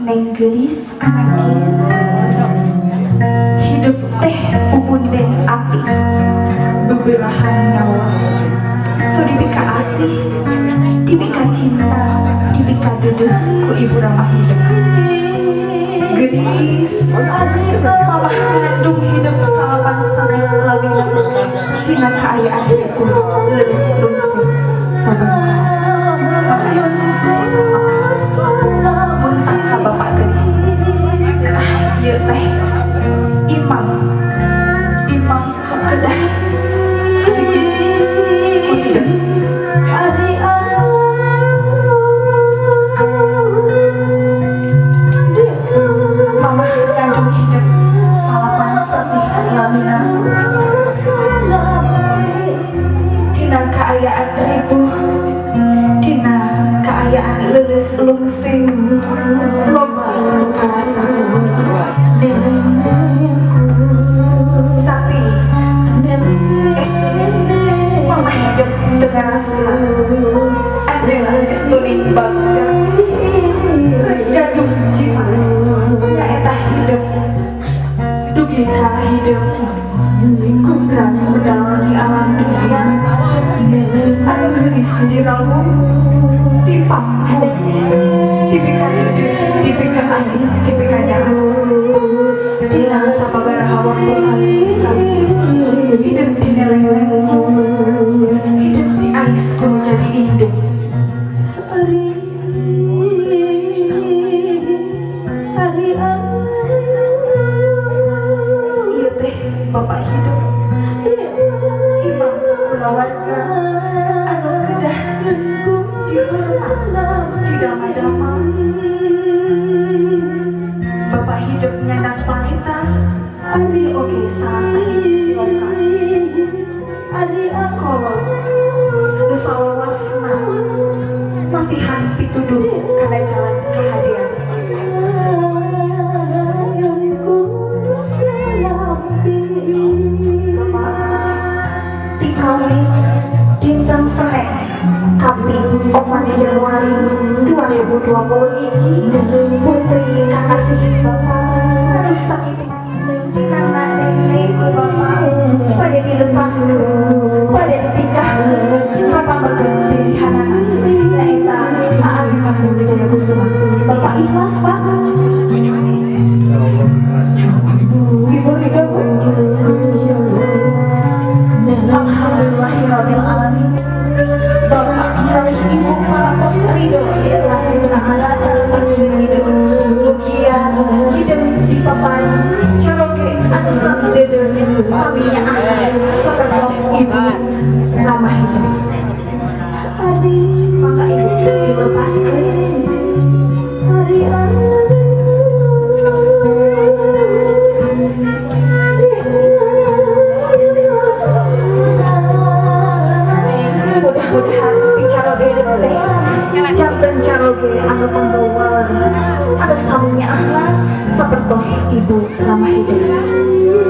Neng geulis anaknya, hidup teh pupunden ati, bebelahan nyawa nu dipika asih, dipika cinta, dipika dedeh ku ibu ramah hidup. Geulis, mamah ngandung hidup 9 sasih lamina dina kaayaan ripuh, leuleus lungsing, loba nu karasa. Maka ibu tiasa muntang ka bapak geulis. Ah, ieu teh imam, imam kedah ku hidup. Ari. Mamah ngandung hidup 9 sasih lamina dina kaayaan ripuh, dina kaayaan leuleus lungsing, loba nu karasa. Tapi estu mama hidup teu ngarasula. Anjeunna estuning bagja, gaduh jimat, nyaeta hidup, dugi ka hidup gumbrang medal di alam dunia anu geulis dirawuh, dipangku, dipika dedeh, dipika asih, dipika nyaah dina sababaraha waktu. Kali kali hidup dineleng-lengku, hidup diais ku jadi indung. Ari, ari. Ieu teh bapak hidup, imam kulawarga anu kedah dihormat, didama-dama. Bapak hidup nyandak panita Ari. Oge salah sahiji siloka Ari. Kolot nu salawasna masihan pituduh kana jalan kahadean. Ayunku selampi. Bapak tikawin dinten Senin kaping 4 Januari 2020 hiji. Putri kakasih bapak anu sakitu karena nenek ku bapak pada dilepaskeun, pada ditikahkeun ka pameget pilihanana, nyaeta Aa Abimanyu Wijaya Kusuma. Bapak ikhlas, Pak? Insyaallah ikhlas. Ibu ridho, Bu? Alhamdulillahirabbil alamin. Bapak kalih ibu parantos ridho lillahi ta'ala atas hidup. Mugia hidup dipaparin caroge anu sami dedeh, sami nyaah sapertos ibu ramah hidup. Ari. Maka ibu dilepaskan. Ari. Neng, mudah-mudahan picaroge teh janten caroge anu tambal waler, anu sami nyaahna sapertos ibu ramah hidup.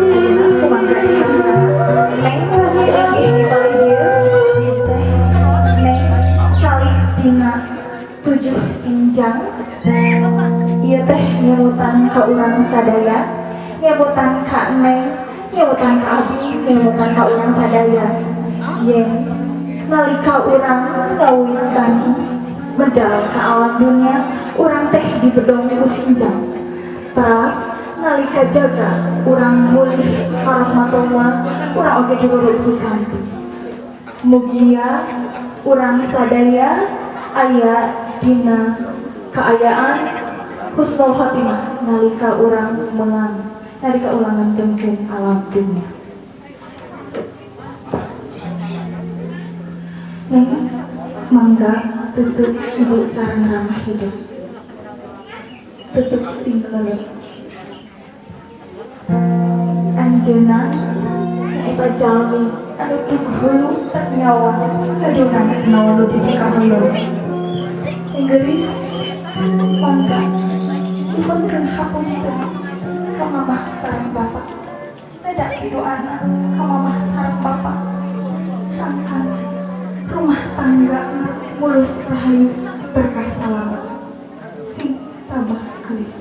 Ayeuna sumangga dihaturkeun. Neng linggih di palih dieu teh. Neng, calik dina 7 sinjang ieu teh nyemutan ka urang sadaya, nyemutan ka Neng, nyemutan ka abi, nyemutan ka urang sadaya yen nalika urang ngawitan medal ka alam dunia, urang teh dibedong ku sinjang. Teras nalika jaga urang mulih ka rahmatullah, urang oge diurut ku sampi. Mugia urang sadaya aya dina kaayaan husnul khotimah nalika urang melang, nalika urang ngantunkeun alam dunia. Neng, mangga tutup ibu sareng ramah hidup. Tutup sing leleh. Anjeunna nyaeta jalmi anu dug hulu tek nyawa ngadungan naon nu dipikahoyong. Geulis, mangga nyuhunkeun hapunten ka mamah sareng bapak. Neda pidoana ka mamah sareng bapak sangkan rumah tangga mulus rahayu, berkah salamet. Sing tabah, geulis.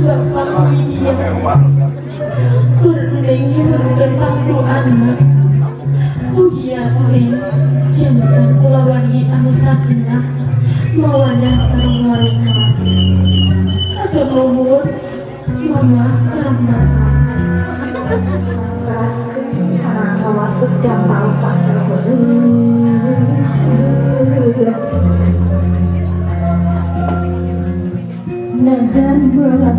Bapak Widya tur neng nyuhunkeun pangku anak. Mugia neng janten kulawargi anu sakinah mawaddah sareng warahmah. Hatur nuhun, Mama sareng Bapak. Teraskeun kana ngawasuh dampal saha. Najan berat.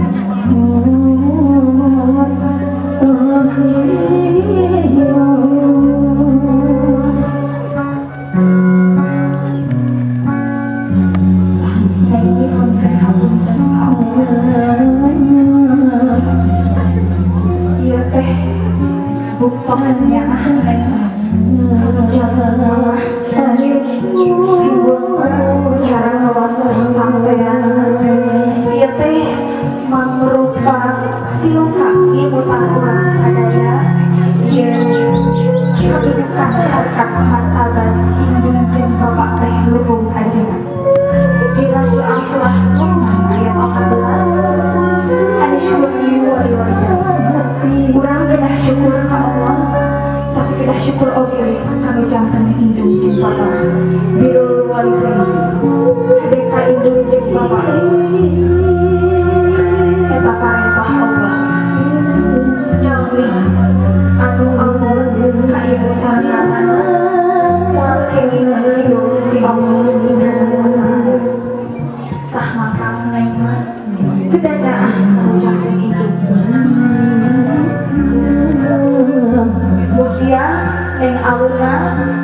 Neng nyuhunkeun hapunten ka Allah. Ieu teh buktos nyaah neng jangan mamah simbol cara ngawasuh sampean. Ieu teh mangrupa siluka ngimutan urang sadaya yen kedudukan harkat martabat indung jeung bapak teh luhung ajengan. Dina Quran surah Luqman ayat 14, Anisykur li wali walidayya. Urang kedah syukur ka Allah, tapi kedah syukur oge kanu janten indung jeung bapak. Birrul walidain, hade ka indung jeung bapak eta parentah Allah. Jalmi anu amur ka ibu sareng anak moal kenging ridho ti Allah Subhanahu wa Ta'ala. Tah maka neng mah kedah nyaah kanu janten indung. Mugia neng aluna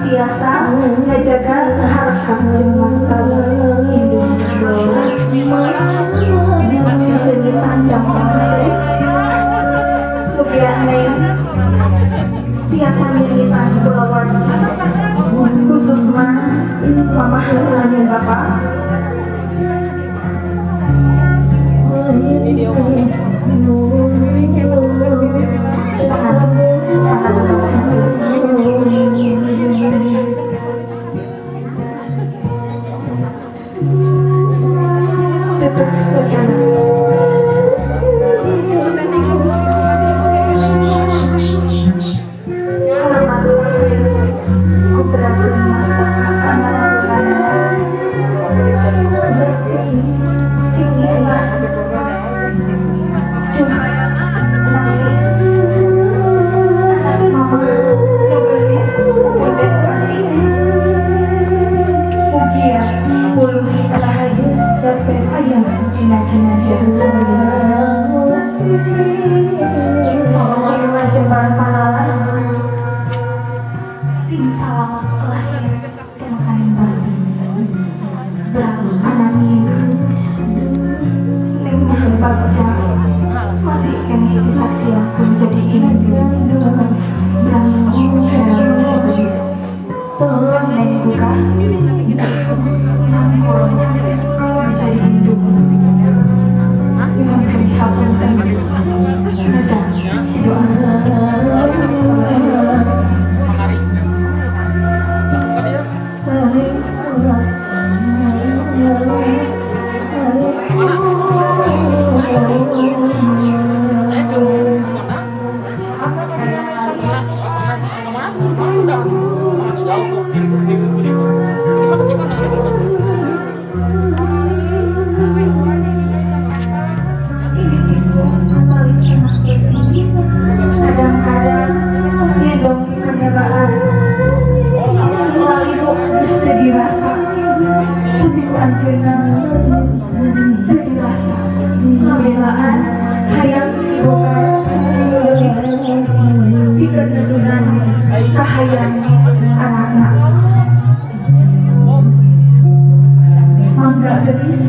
tiasa ngajaga harkat jeung martabat indung jeung bapak. Disengitan dampal. Mugia neng tiasa nyingitan kulawargi, khususna mamah sareng bapak. Tutup sojana. Hormat kubrakeun mastaka kana sing ikhlas. Duh, nangki mama nu geulis pupunden pati. Mugia mulus rahayu capek aya dina ginanjar. Salawas jembaran panalan sing salamat lahir dan kaning batin. Berat ananging neng mah bagja masih keneh disaksian menjadi indung. Berat gelis neng buka angkur menjadi indung. Nyuhunkeun hapunten neda doa. Kadang-kadang ngendong panyabaan lalibu geus teu dirasa, tapi ku anjeunna teu dirasa. Ngabelaan hayang diboga leuwih pikeun nedunan kahayang anakna. Mangga geus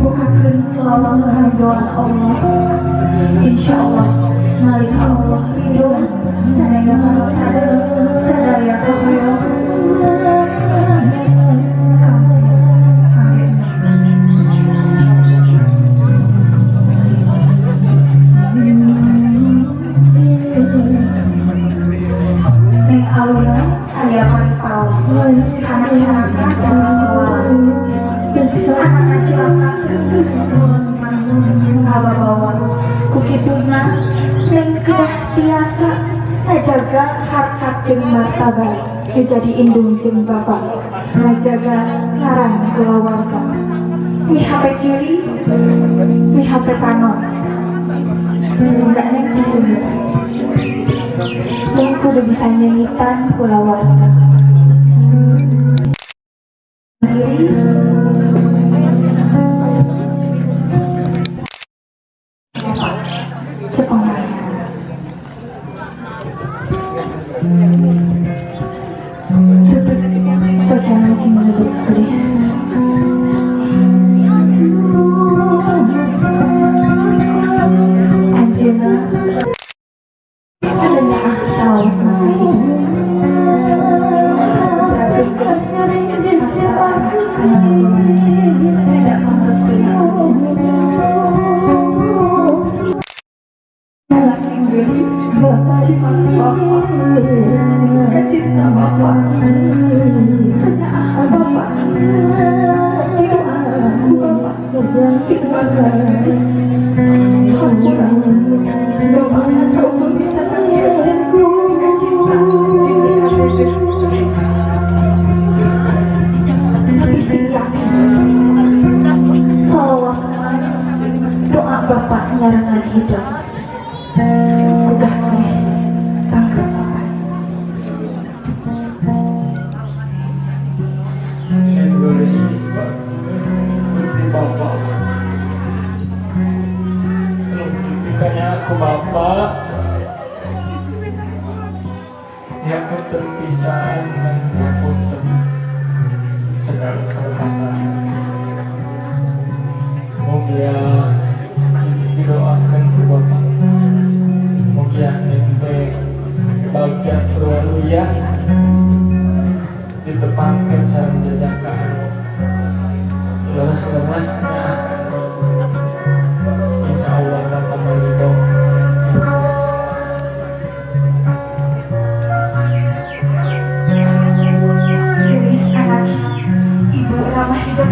bukakeun lawang karidoan Allah. Insyaallah nalika Allah ridho sadaya panutsada sadaya kahoyong. Neng aluna aya paripaos kana caraka dan masawalan. Anakna cilaka keukeuh kulon mah kababawa. Kukituna neng kedah tiasa ngajaga harkat jeung martabat nu jadi indung jeung bapak, ngajaga ngaran kulawarga. Mihape curi, mihape panon, enggak neng bisa nyengitan. Neng kudu bisa nyengitan kulawarga. Diri tutup socana cimuluk tulis. Anjeunna adanya ah salawasna hidup. Tidak pantas laki gelis, cipang bapak, kecinta bapak, kenyaah bapak, didoaku bapak, sing bangga gelis, hampura, bapak saukur bisa sakit, kecinta, tapi sing yakin, salawasna doa bapak nyarengan hidup. Gugah gelis tangkap bapak. Neng gelis putri bapak. Bukannya aku bapak, ya aku terpisah dan aku segala kata. Moga didoakan ke bapak. Moga neng bagja ya ditepangkan sareng jajaka anu leres-leresnya. Insya Allah bapak meridho. Gelis anak ibu ramah hidup,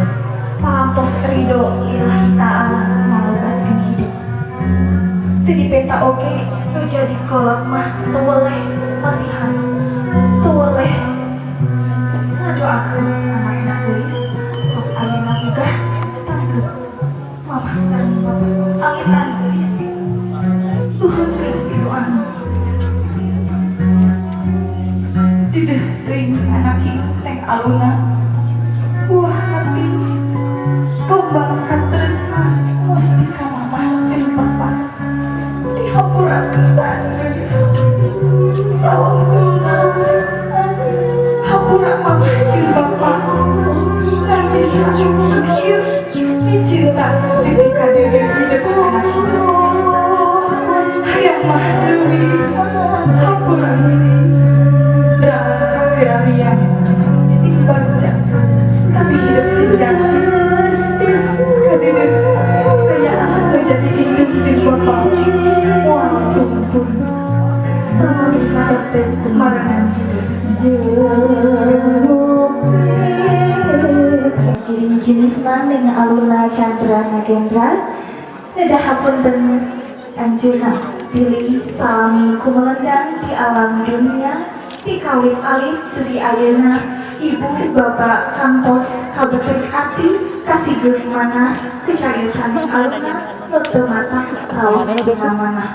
parantos ridho lillahi ta'ala ngalebaskeun hidup. Teu dipenta oge nu jadi kolot mah teu weleh masihan, teu weleh ngadoakeun anakna geulis. Sok ayeuna gugah tangkeup mamah sareng bapak angitan geulis. Suhunkeun pidoana. Dideuh teuing anaki neng aluna buah hati kembang katresna mustika mamah jeung bapak. Dihampura pisan geulis sawangsulna hampura mamah jeung bapak ngan bisa sakieu dicinta jeung dikadede hidup anak. Hayang mah leuwih hampura geulis kakeramian sing bagja tapi hidup sing ganteng kadede kaya menjadi indung jeung bapak moal tumpun sama bisa marangan hidup. Jenis-jenisna ning alurna Chandra Nagendra nedah hapunten anjeunna pilih salami kumelendang di alam dunia ti kawit alit dugi ayeuna ibu bapak kantos kabetek ati kasigeung manah kucariosan alurna nu teu matang raos dina manah.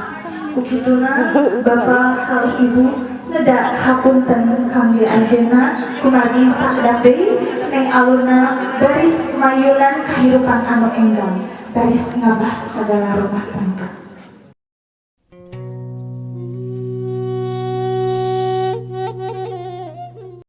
Kukituna bapak kalih ibu nedak hapunten kangge anjeunna kumargi sakedap deui neng alurna baris mayunan kahirupan anu enggal baris ngabah sagala rumah tangga.